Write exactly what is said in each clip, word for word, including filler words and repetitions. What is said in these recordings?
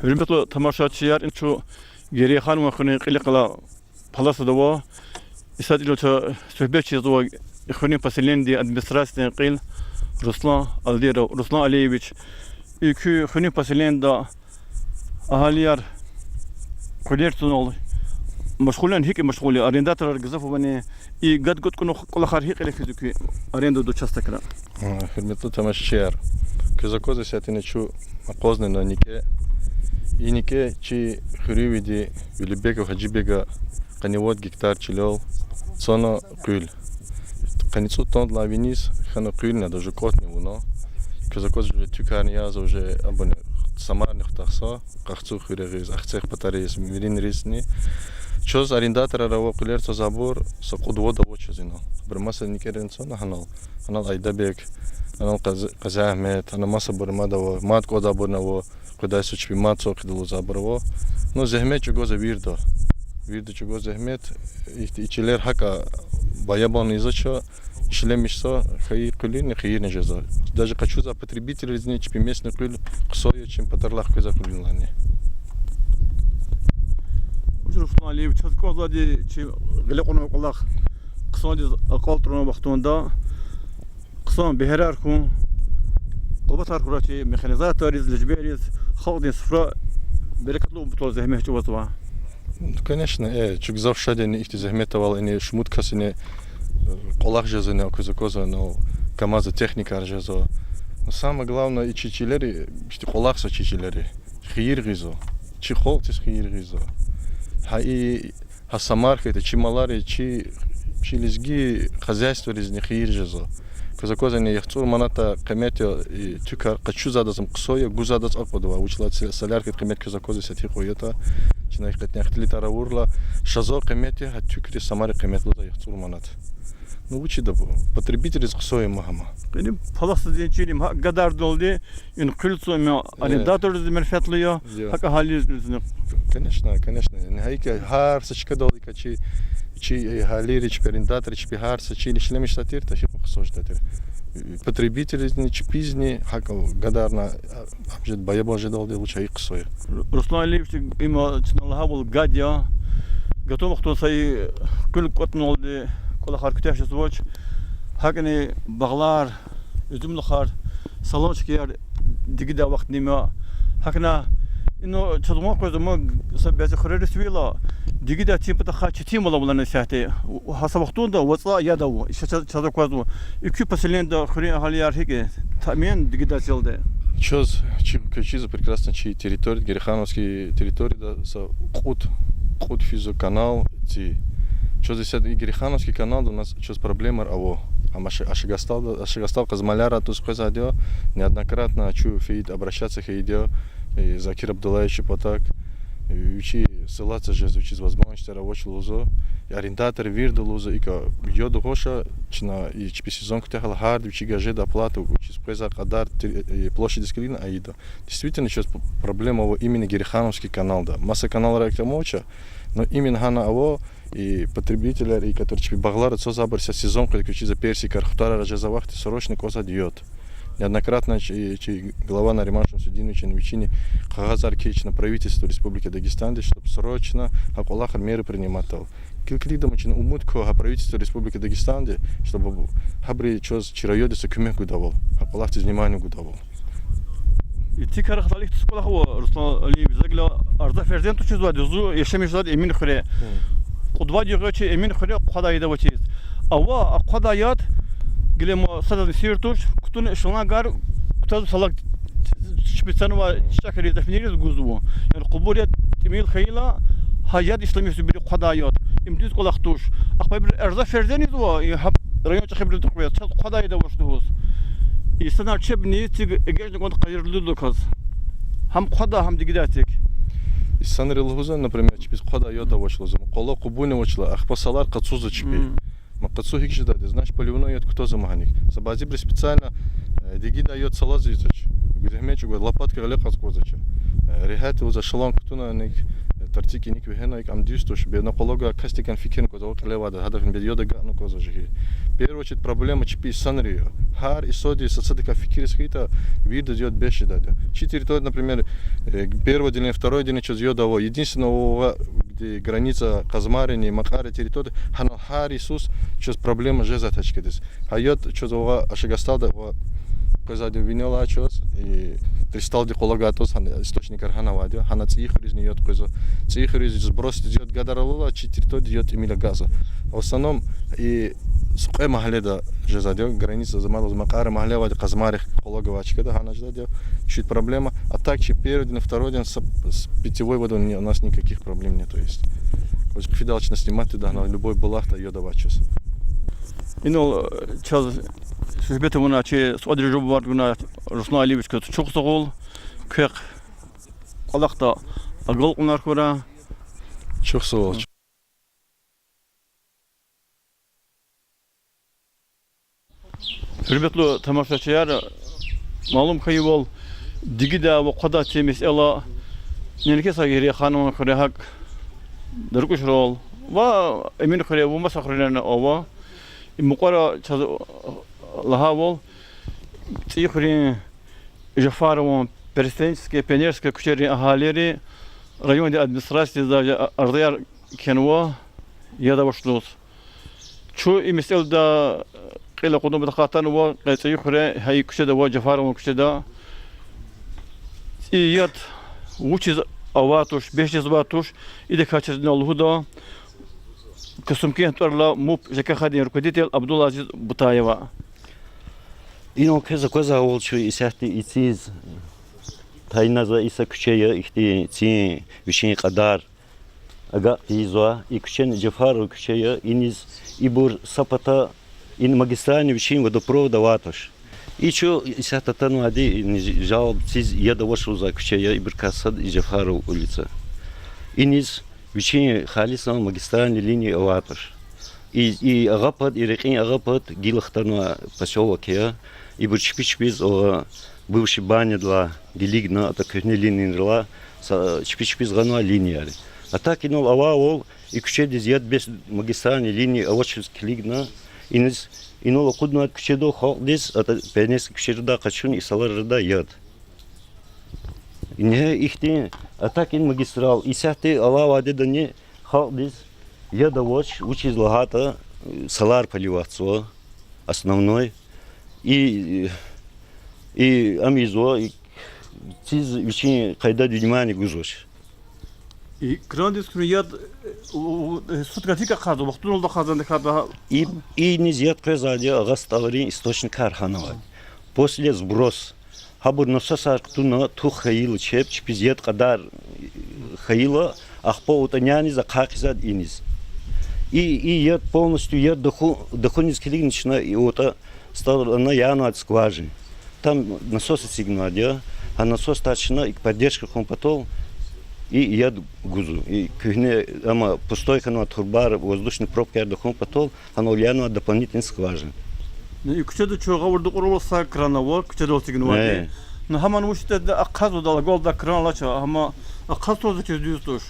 Гьуьрметлу тамашачияр, им чун Герейханован хуьруьн кьилихъ галай полосада ава. Исятда чун суьгьбет ийизва и хуьруьн поселениедин администрациядин кьил Руслан Алдиров, Руслан Алиевич. И куь хуьруьн поселениеда агьалияр къуьлер цанал машгъул яни, гьикӀ машгъул я, арендаторар гзаф авани, и гад-гад кьуна кӀвалахар гьикӀ кьиле физва куь арендадин участокра? А, гьуьрметлу тамашачияр, квез аквазва исятда чун акъвазнава никӀе. И никӀе чи хуьруьвиди Велибеков Гьажибега къанни вад гектар чилел цана къуьл. Къанни цӀуд тонналай виниз хьана къуьлни, даже кӀватӀни авуна. Квез аквазва, уже туькарни яз, уже абурни самарни хтахза, Къахцу хуьрегъиз, Ахцегь патаризни, Миринризни. Чаз арендаторар ава, къуьлер цазвайбур са кьуд-вад ава чаз инал. Абуру маса никӀерин цана гьанал. Гьанал Айдабег, гьанал Къаз-, Къазиагьмед, гьана масабур мад ава, мад кӀвадайбурни ава, къведай са чпи мад цӀакьида лугьузвайбур ава. Ну, зегьмет чӀугвазва вирида. Вирида чӀугвазва зегьмет. Ихьтин и чилер гьакӀа баябан ийизвач, ишлемишзава, хьайи къуьлуьни хийирни жезва. Даже къачузвай потребительризни чпи местный къуьл хъсан я, чи патарилай хквезвай къуьлуьнилайни. Вуч, Руслан Алиевич, чаз кӀанзавайди чи гъиле кьунвай кӀвалах хъсандиз акьалтӀарунвай вахтунда хъсан бегьерар хьун, къуватар хьурай чи механизаторриз, лежберриз, халкьдин суфра берекатлу бутал зегьмет чӀугвазва. Ну, конечно, э, чун гзаф шад я ихьтин зегьметдал, ини шумуд касдини, э, кӀвалах жезвани, квез аквазва, ну, КамАЗ-а техникаяр жезва. Ну, самое главное, и чи чилери, ихьтин кӀвалахзава чи чилери. Хийир гъизва. Чи халкьдиз хийир гъизва. Гьа и, гьа са маркетда чи малари, чи, чи лезги хозяйствойризни хийир жезва. Квез аквазва, ини яхцӀур манатдин къимет я, и туькар къачузвайдаз ам хъсан я, гузвайдаз акьван я, вучиз лагьайтӀа соляркадин къимет квез аквазва исятда гьикӀ ятӀа, чна ихтилатар авурла, шазан къимет я, гьа туькрин, самарин къимет лугьузва яхцӀур манат. Ну, вучиз лагьайтӀа, потребительриз хъсан я ман гьам. Къенин полосадин чилин гьакӀ гадардалди, ин къуьл цӀун арендаторриз менфятлу я, гьакӀ агьалийризни. Конечно, конечно. Ин гьа икӀ гьар са чкадал икӀ чи, чи агьалийри, чпи арендаторри, чпи гьар са чил ишлемишзавай тир, тахьикьван хъсан жедай тир. Потребительризни, чпизни гьакӀ гадарна, а, абжед баябан жедалди лугьуз гьа икӀ хъсан я. Руслан Алиевич, има чна лагьайвал гад я, гатун вахтунда са и къуьл кӀватӀуналди кӀвалахар куьтягь жезвач. ГьакӀни багълар, уьзуьмлухар, солончикияр дигидай вахт им я. ГьакӀни, ина чаз ван къвезва, ман са бязи хуьрерихъ фейила, дигидай тин патахъай четинвал авуна исятда. Гьа са вахтунда вацӀа яд ава, ша чаз, чаз аквазва. И куь поселениеда хуьруьн агьалияр гьикӀ я, таъмин дигидайдалди? Чаз, чи, квез чизва прекрасно чи территория, Герейхановский территорияда са кьуд, кьуд физва канал ци. Чаз исятда и Герейхановский каналда у нас чаз проблемаяр ава. Амма Аш-, Ашагасталда, Ашагастал къаз маляр туз къвезвайди я, неоднократно чун фейиди, обращаться хьайиди я, и Закир Абдуллаевичан патак, и вичи ссылаться жезва, вичиз возможностьяр авач лугьузва, и арендатор вирида лугьузва, икӀ яд гъваш, чна и чпи сезон куьтягьайла гьарда вичивай жеда оплата, вичиз къвезвай кьадар тир, и площадьдиз килигна айида. Действительно, чаз п-, проблема ава именно Герейхановский каналда. Маса каналра икӀ амач, но именно гьана ава, и потребительар, и который чпи багълара цазвайбур са сезон къвезвай, вичиз персикар, хутарар жезвай вахтунда срочно кӀвазвайди я яд. Неоднократно чи, чи глава Нариман Шамсудиновични вичини кагъазар кхьей чна правительству Республики Дагестандиз, чтоб срочно гьа кӀвалахар меры приниматьда. Килигда ма чна, умуд ква гьа правительству Республики Дагестанди, чтобы гьабуру чаз, чи райондиз са куьмек гудайвал, гьа кӀвалахдиз внимание гудайвал. И тикарахъ талихъ туз кӀвалах ава, Руслан Алиевич, за гила Арза Ферзен тушизвайди, зун яшамиш жезвайди Эмин хуьре. Кьуд-вад югъ я чи Эмин хуьре хъвадай яд авачиз. Ава а хъвадай яд, гила ма садазни сир туш, кутуна эшелонгар, кутазва салаг чпицанва, чичӀекриз, зафинийриз гузва. Яни къубур яд тӀимил хьайила, гьа яд ишлемишзава, вири хъвадай яд. Им дуьз кӀвалах туш. Ахпа ибуру Арза Ферзен ийизва, и гьаб район чӀехибуруз тухвейиз, чаз хъвадай яд авач лугьуз. Инсанар чебни эциг эгечӀна кӀанда къайгъурдалди кваз. Гьам хъвадай, гьам дигидай эциг. Инсанри лугьузва, например, чпиз хъвадай яд авач лугьузва. Къвалав къубуни авачла, ахпа салар къацузва чпи. Ма къацу гьикӀ жедайди, значит, поливной яд кутазва ма гьаник. Са бязибуру специально, э, дигидай яд салаз ийизвач. ГуьзегьмечӀ гуз лопаткай гъиле кьаз кӀанзавач. Э, регьят лугьуз эшелон кутуна гьаник, э, Тарци кӀаник вегьена, икӀ ам дуьз туш, бедна къвалав гвай касдикай фикирна кӀанзава, кьиле авайда, гьадаф бед яд агакьна кӀанзава жи. Первую очередь проблема чпи инсанри я. Гьар инсанди сацадакай фикириз хьайитӀа, вирдаз яд бес жедайди я. Чи территория, например, э, первое отделение, второе отделение чаз яд ава. Единственное, ва, ва, где граница Къазмарини, Макьарин территория, гьанал гьар йисуз чаз проблема жезвай тачкадиз. Гьа яд чаз ава Ашагасталда ва къвезвайди винел алай чаз, и Кристалди къвалав гвай тӀуз, гьана источникар гьана авайди я, гьана ЦӀийи хуьризни яд къвезва. ЦӀийи хуьруьз сбросдиз яд гадарал алай, чи территориядиз яд тӀимил агакьзава. В основном и кьве магьледа жезвайди я, граница замалаз Макьарин магьле авайди, Къазмарихъ къвалав гвай чкада, гьана жедайди я чуть проблема. А так чи первый день, второй день с, с питьевой водой у нас никаких проблем нету, есть. Хьиз хъфидайла чна снимать ийида, гьана любой булахда яд авай чаз. Инал, э, чаз суьгьбет авунвай чи суьгьбет гузва Руслан Алиевичаз чухсагъул, квехъ кӀвалахда агалкьунар хьурай. Чухсагъул. Гьуьрметлу тамашачияр, малум хьайивал, Дигидай ва Хъвадай ци месэла неинки са Ереханован хуьре, гьакӀ Даркьушрал ва Эмин хуьре ва маса хуьрерани ава. И мукьвара чаз лагьайвал, ЦӀийи хуьруьн Жафарован, Перестенческий, Пионерский куьчейрин агьалийри райондин администрациядиз арзаяр кхьенва яд авач лугьуз. Чун и месэлада кьил акъудун патахъай атанва къе ЦӀийи хуьре, гьа и куьчеда ва Жафарован куьчеда. И яд вучиз авай туш, бес жезвай туш, идакай чаз инал лугьуда Касумкент тӀвар алай МУП ЖКХ-дин руководитель Абдулазиз Бутаева. Инал квез аквазвайвал, чун исятда и ЦӀийиз тайинзавай и са куьче я, ихьтин цин вичин кьадар агакь тийизвай. И куьчени Жафаров куьче я, иниз ибур са пата, ин магистральный вичин водопровод авай туш. И чун исятда атанвайди, ин жалоб циз яд авач лугьузвай куьче я, ибурукай сад и Жафаров улица. Иниз вичин халисан магистральный линия авай туш. И, и агъа пад, и рекьин агъа пад гила хтанвай посёлок я. Ибур чпи чпиз, о, бывший банядилай килигна, ата куьгьне линияйрилай, са, чпи чпиз гъанвай линияр я. А так инал авайвал, и куьчедиз яд бес магистральный линия авачиз килигна, иниз, инал акъуднавай куьчеда халкьдиз, ата Пионерский куьчедай къачуна и салар арадай яд. Ингье ихьтин, а так ин магистрал, исятда алай вадедани халкьдиз яд авач, вучиз лагьайтӀа, салар поливатьзава, основной. И, и ам ийизва, и циз вичин къайдада внимание гузвач. И крандиз куьне яд, э, у, у, э, суткада гьикӀ ахъайзава, вахтуналди ахъайзавани хьайитӀа? И, иниз яд къвезвайди я Агъа СтӀалрин источникар гьана авайди. После сброс. Гьабур насосар кутуна, тух хьайила чеб, чпиз яд кьадар хьайила, ахпа УтӀаняниз ахъа хъийизва иниз. И, и яд полностью, яд даху-, дахуниз килигна чна и УтӀа СтӀалрай янавайди скважина. Там насос эцигнавайди я, гьа насосдай чна икӀ поддержка хьун патал и яд гузва. И куьгьне, амма пустой хьанвай турбаяр, воздушный пробкаяр дахун патал, гьанал янавай дополнительный скважина. Ну, и куьчеда чун гъавурда акьурвал са кран ава, куьчедал эцигнавайди. Ну, гьаман вуч ятӀа ахъайзавайдал, агалда кран алача, гьам ахъаз твазва хьиз дуьз туш.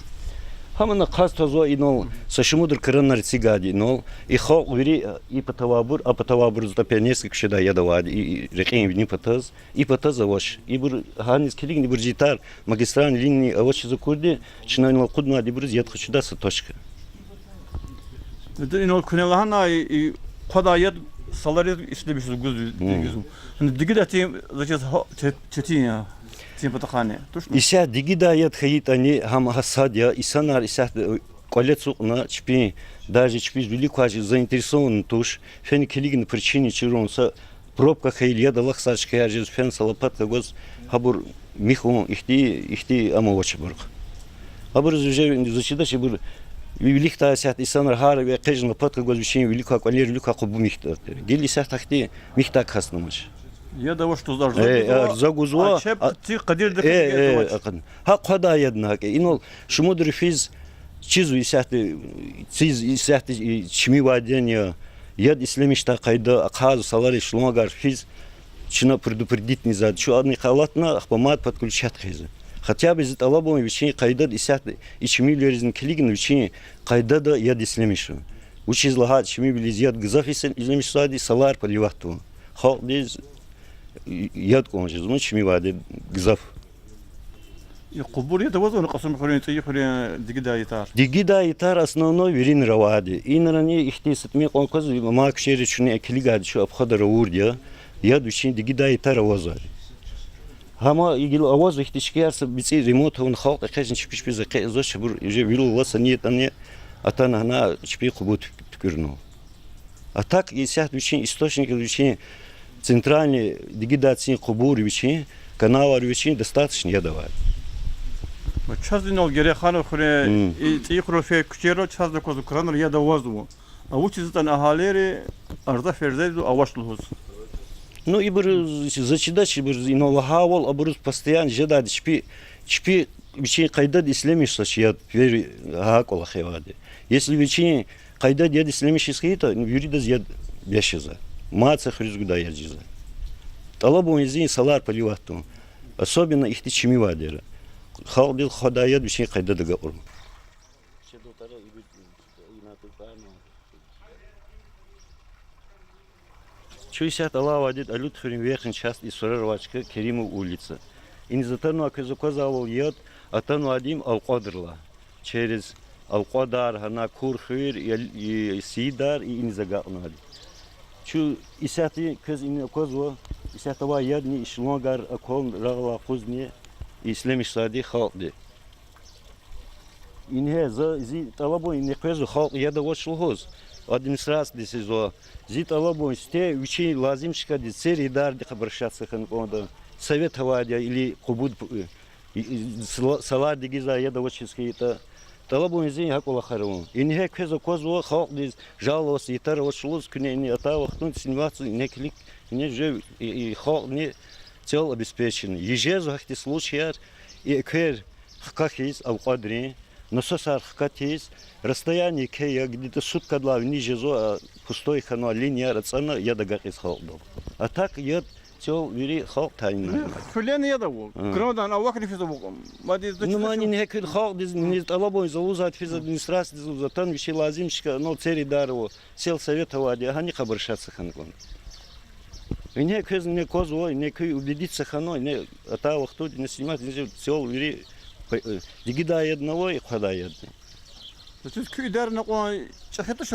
Гьаман ахъаз твазва инал, са шумудра кранар эцигайди инал. И халкь вири, и патавайбур, а патавайбуруз, ата Пионерский куьчедай яд авайди, и, и рекьин вини патаз, и патаз авач. Ибур гьаниз килигна, ибур житар, магистральный линия авачиз акурди, чна инал акъуднавайди ибуруз яд къачудай са точка. Инал куьне лагьанай, и хъвадай яд салариз ишлемишиз гуз-, гузва. Гьана Дигида тин, за чиз, гьа, че-, четин я, тин патахъайни. Тушни? Исятда Дигида яд хьайитӀани, гьам гьа сад я, инсанар исятда, э, кӀвале ацукьна чпин, даже чпиз вилик квай жи заинтересованный туш, фена килигна причина чирун са пробка хьайила яд алахьзавай чкаяр жез, фена са лопатка гваз гьабур михьун, ихьтин, ихьтин ам авач абурухъ. Абуруз уже за чидач, ибур ви-, виликдай исятда инсанар гьар векъежна лопатка гваз вичин вилик квай кӀвалер вилик квай къубу михьда. Гила исятда ахьтин михьдай кас амач. Яд авач лугьуз, э, арза гузва, арза гузва, а чеб, а, ци къадирдаказ, э, яд авач. Акъудна. Гьа хъвадай яд гьакӀ я. Инал шумудра физ, чизва исятда, циз исятда, и, чими ваден я, яд ишлемишдай къайда, ахъайзава салари шлангар физ, чна предупредитьни ийизва. Чун адни къалатна, ахпа мад подключать хъийизва. Хотя бы зи тӀалабун вичин къайдада исятда и чимивилеризни килигна вичин къайдада яд ислемишун. Вучиз лагьайтӀа чимивилиз яд гзаф ис-, ислемишзавайди, салар поливать тавун. Халкьдиз яд кӀан жезва чимивилиз гзаф. И къубур яд авазвани Кьасумхуьруьн, ЦӀийи хуьруьн дигидай ятар? Дигидай ятар основной виринра авайди. Инрани ихьтин са тӀимил кьван кваз май куьчериз чуьне килигайди чун обходар авурди я. Яд вичин дигидай ятар авазвайди. Гьама и гила авазва ихьтин чкаяр, са бицӀи ремонт авуна халкь экъечӀна чпи-чпиз экъечӀзавач, абур уже вил алаз са ни ятӀани атана гьана чпин къубур туь-, туькӀуьрнава. А так исятда вичин источник, вичин центральный дигидай цин къубур вичин, каналар вичин достаточно яд авайди. Чаз инал Гереханов хуьре, и ЦӀийи хуьре фейи куьчейра чаз аквазва, кранра яд авазва. А вучиз ятӀани агьалийри арза ферзайзава авач лугьуз. Ну, ибур, за чидач, ибур инал лагьайвал, абуруз постоянно жедайди чпи, чпи вичин къайдада ислемишзавач яд, вири гьа кӀвалах авайди. Если вичин къайдада яд ислемишиз хьайитӀа, виридаз яд бес жезва. Мад са хуьруьз гудай яд жезва. ТӀалабун я зи салар поливать тавун. Особенно ихьтин чимивилера. Халкьдиз хъвадай яд вичин къайдада агакьун. Чун исятда алай авайди Алуьтхуьруьн верхний частьдиз, сурарвай чка, Керимов улица. Иниз атанвай квез аквазвайвал яд атанвайди им Алкьвадрилай. Через Алкьвадар, гьана Курхуьр, Ял-, и, Сийидар, и иниз агакьнавайди. Чун исятда квез ина аквазва, исятда авай ядни эшелонгар аквазва рагъ алай юкъузни, ислемишзавайди халкьди. Ингье за, зи тӀалабун ингье къвезва, халкь яд авач лугьуз, администрациядиз ийизва. Зи тӀалабун сифте вичин лазим чкадиз церийидардихъ обращаться хьана кӀанда. Совет авайди я или къубур, салар дигизвай яд авачиз хьайитӀа. ТӀалабун я зи гьа кӀвалахар авун. Ингье квез аквазва, халкьдиз жаловаться ятар авач лугьуз, куьне ина атай вахтунда сниматьзава, ингье килиг, ингье жув, и, и халкьни цел обеспеченный. Жезва гьахьтин случаяр, и эквер хкахьиз, Алкьвадрин насосар хкатиз, расстояние еке я, где-то суткадилай виниз жезва, а, пустой хьанвай линияр ацӀана яд агакьиз халкьдал. А так яд цел вири халкь тайинна. Хуьлени яд ава, крандан авахьни физ ава, мадни заз чиз. Ну, мани ингье куьн халкьдиз, иниз тӀалабун я за лугьузвайди физ администрациядиз лугьуз, атана вичин лазим чка, ну, церийидар ава, сельсовет авайди я, гьаникь обращаться хьана кӀанда. Ингье квез ина аквазва, ингье куьн убедиться хьанва, ингье атай вахтунда ина снимать, ингье цел вири, э, дигидай ядни ава, и хъвадай ядни. Заз чиз, куь идарани кьван чӀехи туш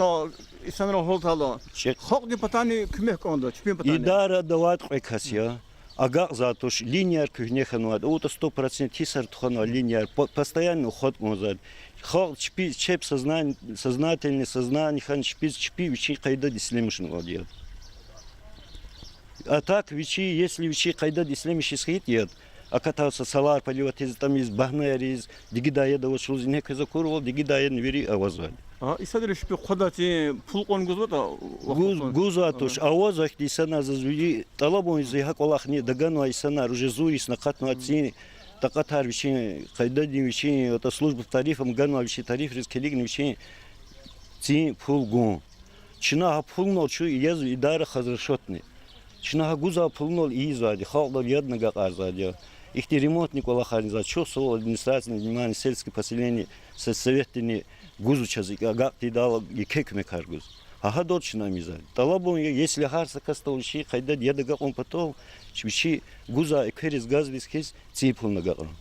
инсанрал гьалтайла? Халкьдин патани куьмек кӀанда, чпин патани? Идарада авайди кьве кас я. Агакьзавай туш, линияр куьгьне хьанвайди, аватӀа сто процент, гьисар тухванвай линияр, по-, постоянно уход кӀанзавайди. Халкь чпи, чеб сознан-, сознательный, сознание хьана чпиз, чпи вичин къайдада ислемишунвайди я. А так вичи, если вичин къайдада ислемишиз хьайитӀа яд, акатай са салар поливать ийиз, атӀамиз, багьнаяр ийиз, дигидай яд авач лугьуз, ингье квез акурвал, дигидай ядни вири авазвайди. А, инсанри чпи хъвадай цин пул кьван гузватӀа? Гуз-, гузвай туш, авазвай хьтин инсанар заз вири, тӀалабун я зи гьа кӀвалахни, таганвай инсанар, уже зун йисни акъатнавай цин такьатар вичин, къайдадин вичин, атӀа служба по тарифам ганвай вичин тарифриз килигна вичин цин пул гун. Чна гьа пулунал чун яз идара хаз расчётни. Чна гьа гузвай пулунал ийизвайди, халкьдал ядни агакьарзавайди я. Ихьтин ремонтни кӀвалахарни ийизвай, чухсагъул администрациядин внимание, сельский поселение, сельсоветдини гузва чаз, икӀ агакьдайдал еке куьмекар гуз. Гьа гьадал чна ийизвайди. ТӀалабун я, если гьар са касдал вичин къайдада яд агакьун патал, вичи гузвай эквериз, газдиз хьиз цин пулни агакьарун.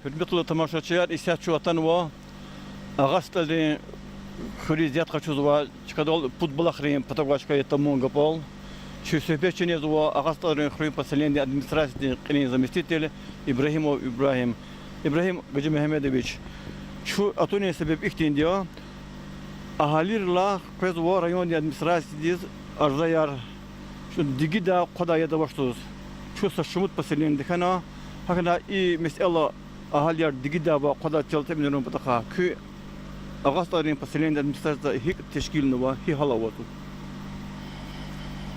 Гьуьрметлу тамашачияр, исятда чун атанва АгъастӀалрин хуьруьз яд къачузвай чкадал, пуд булахрин патав гвай чка я, тамун гапӀал. Чун суьгьбет чна ийизва АгъастӀалрин хуьруьн поселенидин администрациядин кьилин заместитель Ибрагьимов Ибрагьим. Ибрагьим Гаджимегьамедович, чун атунин себеб ихьтинди я: агьалийрилай къвезва райондин администрациядиз арзаяр, чун дигидай, хъвадай яд авач лугьуз. Чун са шумуд поселенида хьана, гьакӀни и месэла, агьалияр дигидайвал хъвадай чӀал теъминарун патахъай куьн АгъастӀалрин поселенидин администрацияда гьикӀ тешкилнава, гьи гьал аватӀа?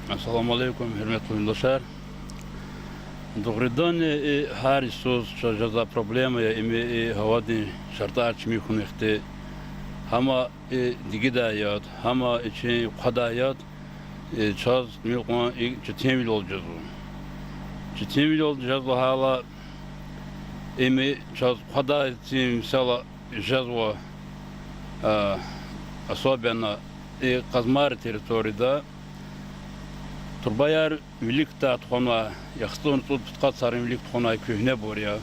Ассаламу алейкум, гьуьрметлу юлдашар. Дугъриданни, и гьар йисуз чаз жезвай проблема я, им и гьавадин шартӀар чими хьунихъди. Гьама и дигидай яд, гьама и чи хъвадай яд, и чаз тӀимил кьун и четинвилелди жезва. Четинвилелди жезва лагьайла, им и чаз хъвадай цин месэла жезва, особенно и Къазмайрин территорияда турбаяр виликдай тухванвай, яхцӀурни цӀуд-пудкъад йисарин вилик тухванвай куьгьнебур я.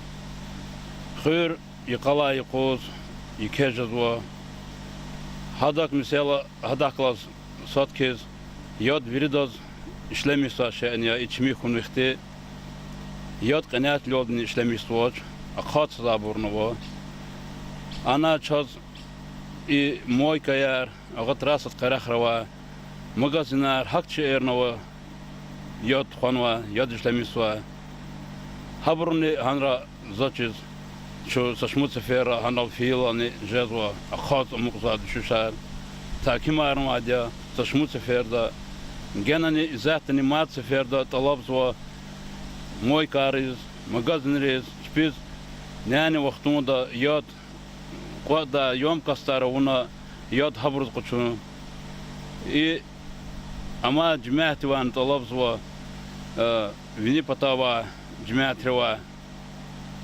Хуьр йикъалай-юкъуз еке жезва. Гьадак месэла, гьадахъ галаз сад хьиз, яд виридаз ишлемишзавай шейни я, и чими хьунихъди. Яд кьенятвилелдини ишлемишзавач, ахъа цазабурни ава. Ана чаз и мойкаяр, агъа трассадин къерехра авай магазинар, гьакӀ шейэрни ава, яд тухванвай, яд ишлемишзавай. Гьабуруни гьанра заз чиз, чун са шумуд сеферда гьанал фейилани жезва, ахъаз амукьзавай дуьшуьшар. Тагькимарни авайди я, са шумуд сеферда, генани исятдани мад сеферда тӀалабзава мойкайриз, магазинриз, чпиз няни вахтунда яд кӀватӀдай ёмкостар авуна, яд гьабуруз къачун. И амай жемятдивайни тӀалабзава, вини патав авай жемятривай,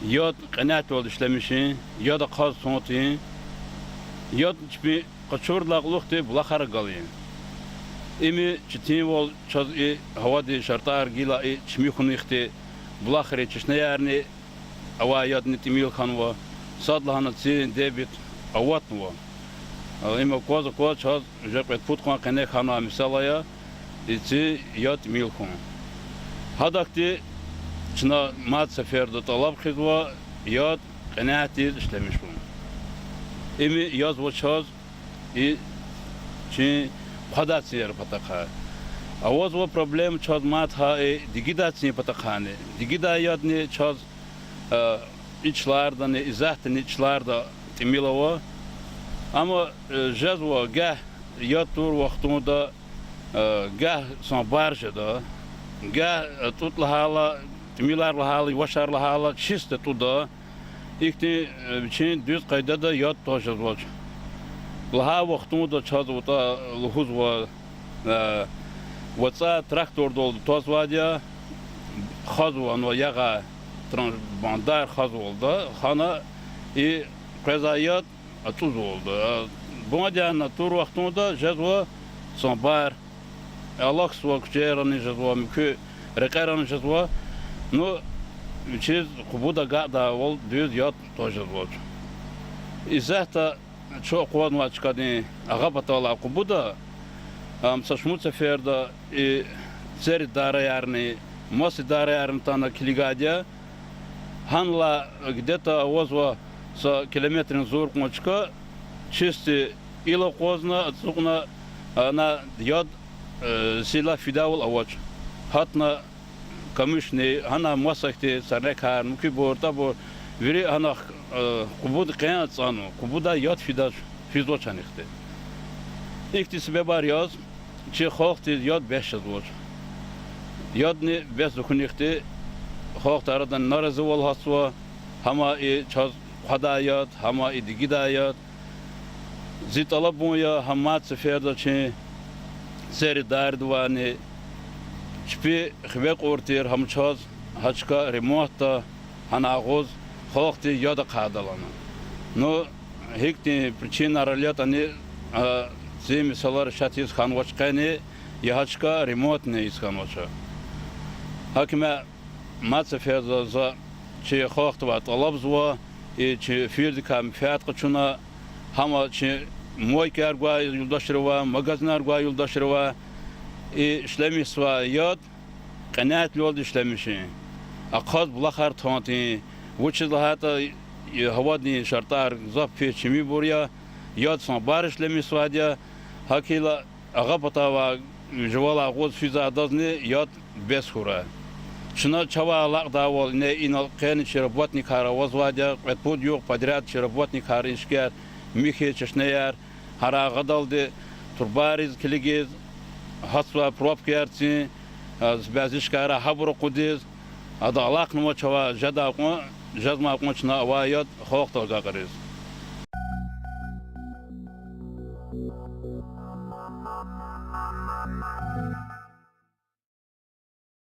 яд кьенятвилелди ишлемишин, яд ахъаз тун тийин, яд чпин къачурдалай кьулухъди булахар агалин. Им четинвал чаз и гьавадин шартӀар гила и чими хьунихъди булахри, чешнеярни авай ядни тӀимил хьанва, садлагьана цин дебит аватнава. Им акваз-акваз чаз уже кьвед-пуд къван къене хьанвай месэла я, и цин яд тӀимил хьун. Гьадахъди чна мад сеферда тӀалаб хъийизва яд кьенятдиз ишлемишун. Им язва чаз и чи хъвадай цинер патахъай. Авазва проблема чаз мад гьа и дигидай цин патахъайни. Дигидай ядни чаз и чилердани, исятдани и чилерда тӀимил ава. Амма жезва гагь яд тур вахтунда, гагь санбар жеда, гагь тӀуд лагьайла, тӀимилар лагьайла, явашар лагьайла, чисто тӀуда. Ихьтин вичин дуьз къайдада яд тваз жезвач. Лагьай вахтунда чаз вутӀа лугьузва, вацӀа трактордалди твазвайди я, хазва, ну, ягъай тран-, бандар хазвалда хана и къвезвай яд ацӀузвалда. Бадена тур вахтунда жезва санбар, алахьзава, куьчейрани жезва, муькуь рекьерани жезва. Ну, вичиз къубуд агакьдайвал дуьз яд тваз жезвач. Исятда чун акъвазнавай чкадин агъа паталай къубуда, ам са шумуд сеферда и церен идараярни, мас идараярни атана килигайди я. Гьанлай где-то авазва са километрин зур кьван чка, чисто ил акъвазна, ацукьна, ана яд сила фидайвал авач. Гьатна камышни, гьана масахьтин сорнякар, муькуьбур, табур, вири гьана къубуд къен ацӀанва, къубудай яд фидач, физвач анихъди. Ихьтин себебар яз чи халкьдиз яд бес жезвач. Ядни бес хьунихъди халкьдин арадани наразивал гьатзава, гьама и чаз хъвадай яд, гьама и дигидай яд. Зи тӀалабун я гьа мад сеферда чи церен идарадивайни, чпи хиве кьур тир, гьам чаз гьа чка ремонтда, гьана агъуз халкьдиз яд ахъайдалана. Ну, гьихьтин причинаяр ятӀани, ци месэла решать ийиз хьанвач къени, я гьа чка ремонтни ийиз хьанвач. Гьаким я, мад сеферда за чи халкьдивай тӀалабзава, и чи эфирдикай менфят къачуна, гьама чи мойкаяр гвай юлдашривай, магазинар гвай юлдашривай, и ишлемишзавай яд кьенятвилелди ишлемишин. Ахъаз булахар тан тийин, вучиз лагьайтӀа гьавадин шартӀар гзаф пис, чимибур я, яд санбар ишлемишзавайди я, гьакӀ хьайила агъа патавай жувалай агъуз физвайдазни яд бес хьурай. Чна чавай алакьдайвал, ине инал къени чи работникар авазвайди я, кьвед-пуд югъ подряд чи работникар, иншикияр, михьи, чешнеяр, гьар агъадалди турбайриз килигиз, гьатзавай пробкаяр цин, бязи чкайра гьабур акъудиз, Ада алахънавач авай жедай кьван, жезмай кьван чна авай яд халкьдал агакьариз.